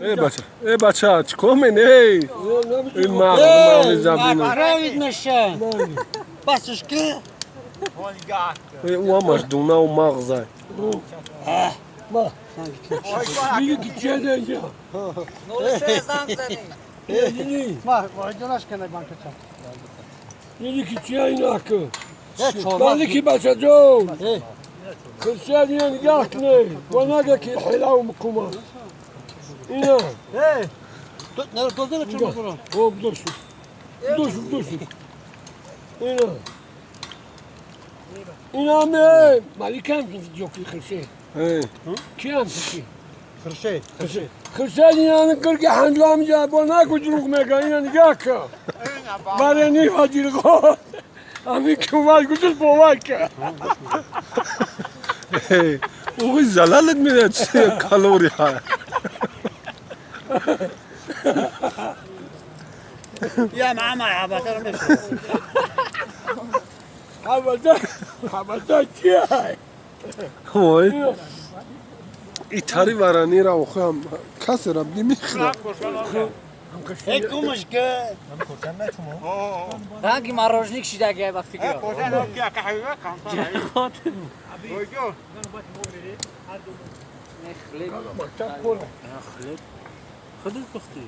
Э бача, э бача, чикор мене? Эй, ин мағз мағзи забина. Правит меша. Басышки. Э, ӯ ҳамаш дунаву мағзай. Ма, вайдонаш кана банкача. Малики бачаҷон, хурсият ина нигаҳ кунед ва нага ки ҳилав мукума ина. Эй. Тут на дозора чун бурун. О, гузошт, гузошт, гузошт. Ина, ина ме маликам ҷоки хурсед. Эй, киам ки? Хуршед. Хурсед ина гирги ҳанҷам ҷа бо нагу дурӯғ мега. Ина нигаҳ ка, барени ваҷирғот ҳамин ки омад гузошт, бовар ка. эй, ӯ залалат медиҳад, чи калория. Я мама, я батар меша. Ҳабада ҳабада чиай? Ой. Итари варанира охам касера бимихра. Эй кумышки. Ранги морожник шидаги ба фикр. Худат пухтӣ.